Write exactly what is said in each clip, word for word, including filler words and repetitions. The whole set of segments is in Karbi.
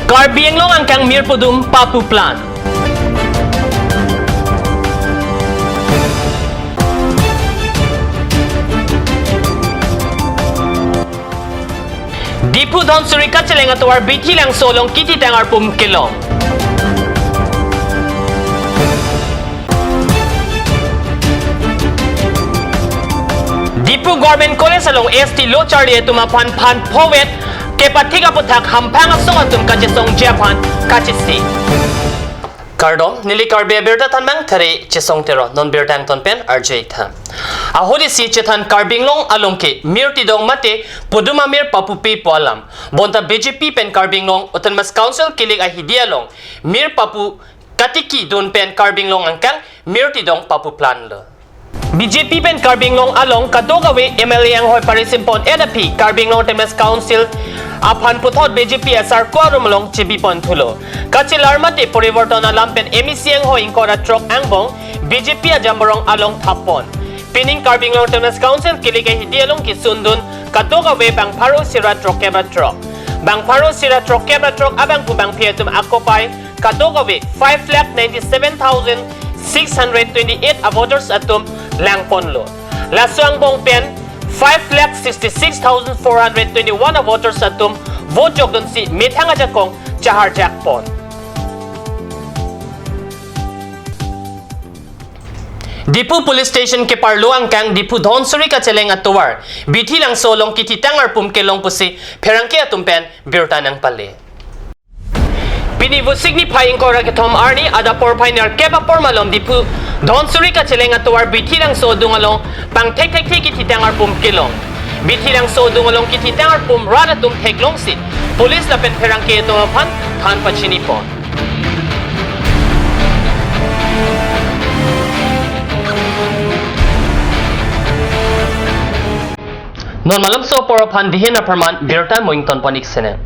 Karbi Anglong angkang mir pudum papu plan. Diphu Dhansiri kacheleng atovar Bithi Langso along kithitang arpum kelong. Diphu Government College along S T lo charli atum aphan phan phovet kepathik aputhak hamphang asong atum kachesongji aphan kachisi. Kardom, neli Karbi Abirta thanbang Thare Chesong Teron, non birta angton pen arju-ik tha. Ahut isi chethan Karbi Anglong along ke mir tidong mate pudum amir papupe pu alam. Bonta B J P pen Karbi Anglong Autonomous Council kilik ahidi along mir papu katiki dun pen Karbi Anglong angkang mir tidong papu plan lo. B J P pen Karbi Anglong along kadokave M L A anghoi parisimpon-et aphi Karbi Anglong Autonomous Council aphan puthot B J P asarko arum along chebipon thulo. Kachelar mate poriborton alam pen M E C anghoi ingkoi ra throk angbong B J P ajamborong along thappon. Pining Karbi Anglong Autonomous Council kilik ahidi along kisundun kadokave bang pharo isi ra throkkep ra throk. Bang pharo isi ra throkkep ra throk abangphu bangphi atum akopai kadokave five lakh ninety-seven thousand six hundred twenty-eight avoters atum langponlo. Laso angbong pen five lakh sixty-six thousand four hundred twenty-one avoters atum vote jokdunsi methang ajakong chaharjakpon. Diphu Police Station keparlo angkang Diphu Dhansiri kacheleng atovar Bithi Langso along kithitang arpum kelong pusi pherangke atum pen birta nangpale. Pini Vosik niphai ingkoi ra kethom arni adap porphai nerkep apor malom Diphu Dhansiri kacheleng atovar Bithi Langso adung along pangthek thekthe kithitang arpum kelong. Bithi Langso adung along kithitang arpum rat atum theklongsi police lapen pherangke atum aphan than pachinipon. Non malomso apor aphan dihen apharman birta mo ingtonpon-ik sene.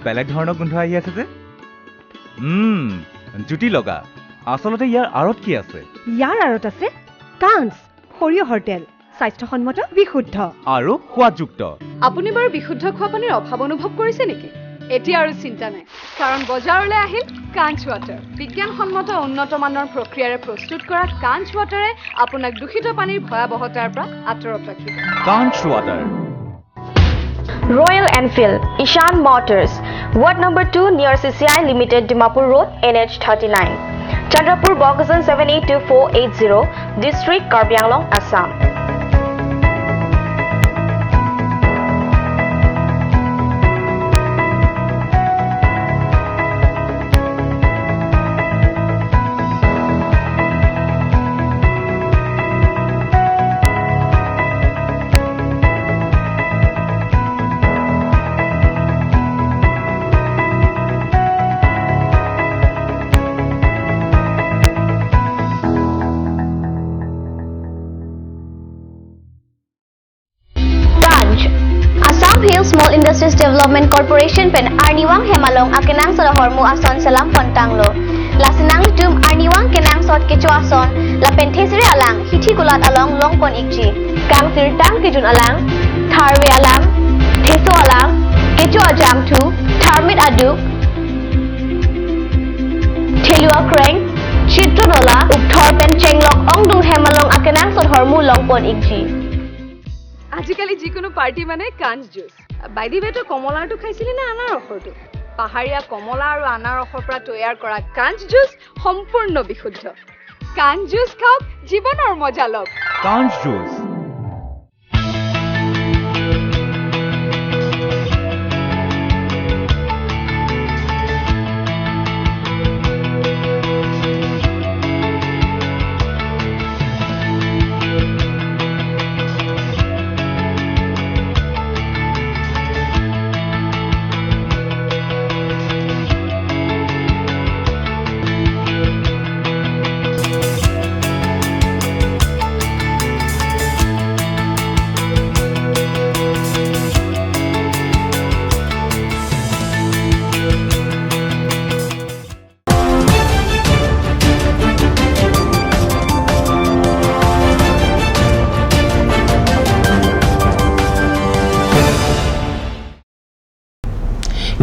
বেলেগ ধৰণৰ গোন্ধ আহি আছে যে। উম, জুতি লগা। আচলতে ইয়াৰ আঁৰত কি আছে? ইয়াৰ আঁৰত আছে কাঞ্চ, সৰিয়হৰ তেল, স্বাস্থ্যসন্মত, বিশুদ্ধ। আৰু সোৱাদযুক্ত। আপুনি বাৰু বিশুদ্ধ খোৱা পানীৰ অভাৱ অনুভৱ কৰিছে নেকি? এতিয়া আৰু চিন্তা নাই, কাৰণ বজাৰলৈ আহিল কাঞ্চ ৱাটাৰ। বিজ্ঞানসন্মত উন্নত মানৰ প্ৰক্ৰিয়াৰে প্ৰস্তুত কৰা কাঞ্চ ৱাটাৰে আপোনাক দূষিত পানীৰ ভয়াৱহতাৰ পৰা আঁতৰত ৰাখিব। কাঞ্চ water. Royal Enfield, Ishan Motors, Ward number two near C C I Limited, Dimapur Road, N H thirty-nine, Chandrapur, Bokajan seven eight two four eight zero, District, Karbi Anglong, Assam. Kanj, Assam Hill Small Industries Development Corporation pen arnivang hem along akenangsot ahormu ason selam pontanglo. Lasi nanglitum arnivang kenangsot kecho ason lapen thesere alang hithi kulat along longpon ikji. Kangsirtang kejun alang, tharve alang, theso alang, kecho ajangthu, tharmit aduk, thelu akreng, chitro nola, ukthor pen chenglok ongdung hem along akenangsot ahormu longpon ikji. আজিকালি যিকোনো পাৰ্টি মানে কাঞ্চ juice. By the ৱে, তই কমলাৰটো খাইছিলি নে আনাৰসৰটো? পাহাৰীয়া কমলা আৰু আনাৰসৰ পৰা তৈয়াৰ কৰা কাঞ্চ জুচ সম্পূৰ্ণ বিশুদ্ধ। কাঞ্চ জুচ খাওক, জীৱনৰ মজা লওক। কাঞ্চ juice.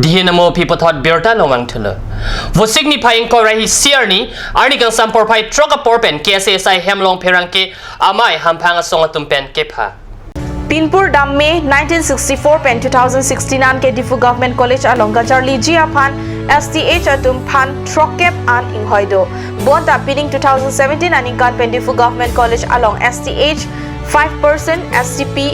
Dihi namo aphi puthot birta nangvangthulo. Vosik niphai ingkoi ra isi arni, arni kangsam porphai throk apor pen K S A S I hem along pherangke amei hamphang asong atum pen kepha. Pinpur dam May nineteen sixty-four pen two thousand sixteen an ke Diphu Government College along kacharliji aphan S T H atum aphan throkkep an inghoi do. Bonta pining two thousand seventeen aningkan pen Diphu Government College along S T H five percent, S T P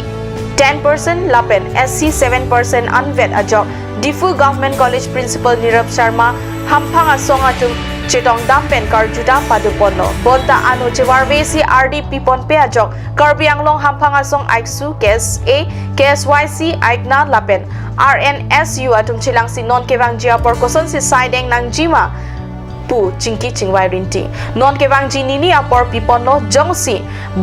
ten percent lapen S C seven percent anvet ajok Diphu Government College Principal Nirav Sharma hamphang asong atum chetongdam pen karjuta padoponlo. Bonta ano chevarve si ardi piponpe ajok Karbi Anglong hamphang asong aiksu K S A, K S Y C aikna lapen R N S U atum chelangsi non kevangji apor kosonsi saideng nangjima pu chingki chingvai rinti. Non kevangji nini apor piponlo, jongsi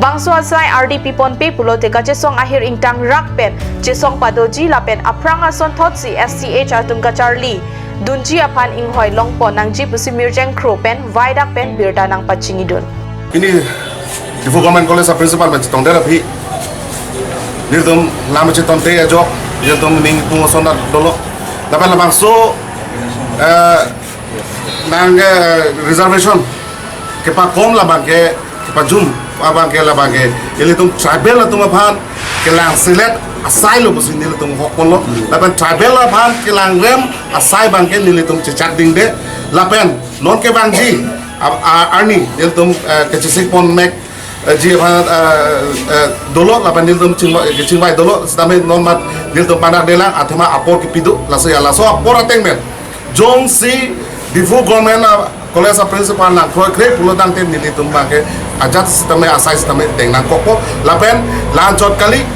bangso asai ardi piponpe pulote kachesong ahir ingtang rak pen chesong padoji lapen aphrang asonthotsi S T H atum kacharli dunji aphan inghoi longpon nangji pusi mirjeng khro pen vaidak pen birta nangpachingidun. Pini Diphu Government College a principal pen chetongdet aphi nelitum lam chetongte ajok nelitum ning pung ason dolo. Lapen labangso, eh, nang, eh, reservation kepakom labang ke kepajum abang ke labang ke ilitum tribal atum aphan kelang selet asai lo pusi nelitum hokponlo. Lapen tribal aphan kelang rem asai abang ke nelitum chechak dingde. Lapen non kevangji a, a, arni nelitum, eh, kechesik pon mek, eh, ji aphan, eh, eh, dolo lapen nelitum chingvai, chingvai dolo sitame non mat nelitum panak delang athema apor kepi do laso ya laso apor ateng pen jongsi Diphu Government, ah, College a principal nangkroikre pulotangte nelitum abang ke ajat sitame asai sitame deng nangkokpo lapen lanchot kali,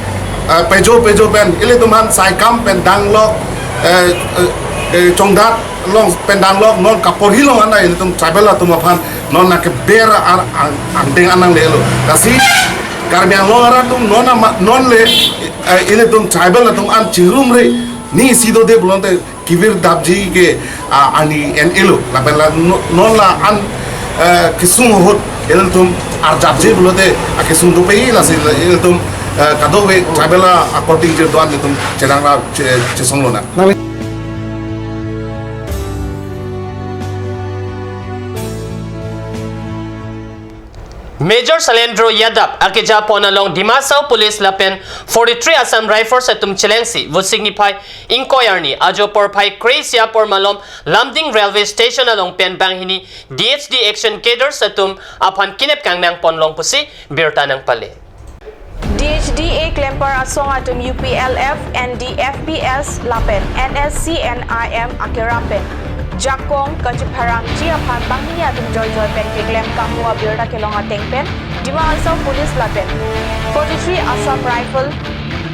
ah, pejo pejo pen ilitum aphan saikam pen danglok, eh, eh, eh, chongdat along pen danglok non kaporhi along anda ilitum tribal atum aphan non nangkeber ar ang, angdeng an nanglelo. Lasi Karbi Anglong arat atum non ama, non le, eh, ilitum tribal atum an chirumri Ni isi dode pulote kevirdapji ke, ah, ani en-elo, lapen la no-, non la an, eh, kesung ahut ilitum arjapji pulote, ah, kesung dopei, lasi ilitum, eh, kadokave tribal, ah, according je do-an ilitum chelang ra che-, chesong lonang. Major Sailendra Yadav akeja pon along Dima Hasao Police lapen forty-three Assam Rifles atum chelengsi Vosik niphai ingkoi arni ajo porphai kre-isi apor malom Lumding Railway Station along pen banghini D H D Action Cadres atum aphan kinep kangnang ponlong pusi birta nangpale. D H D A klempar asong atum U P L F, N D F B S lapen N S C N I M akerap pen jakong kachepharangji aphan banghini atum joijoi pen keklem kanghu abirta kelong ateng pen Dima Hasao Police lapen forty-three Assam Rifle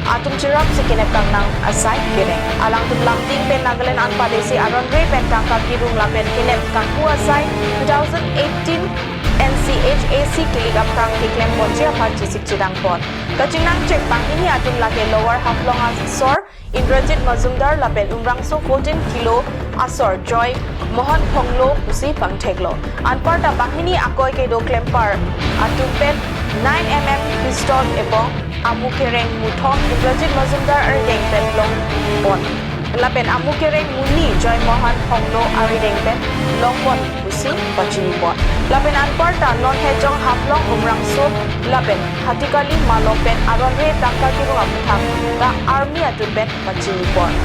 atum cherapsi kinep kangnang asai kereng. Alangtum Lumding pen Nagaland anpadesi aron re pen tangka kerung lapen kinep kanghu asai two thousand eighteen N C H A C kilik aphrang keklem ponji aphan chesik chedang pon. Kachingnang chek banghini atum lake Lower Haflong asor Indrajit Majumdar lapen Umrangso fourteen kilo asor Joy Mohan Phonglo pusi pangtheklo. Anparta banghini akoi kedo klempar atum pen nine M M pistol ebong amu kereng muthom Indrajit Majumdar arideng pen long pon. Lapen amu kereng muni Joy Mohan Phonglo arideng pen long pon pusi pachini pon. Lapen anparta non Hejong Haflong Umrangso lapen Hatikali malom pen aron re tangka kerung aputhak ta army atum pen pachini pon.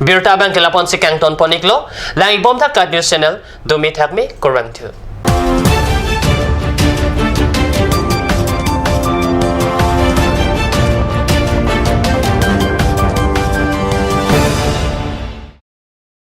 Birta abang ke lapu-ansi kangton pon-iklo, lang-ik bom thak KAT News Channel, dumi thak me, kurvangthu.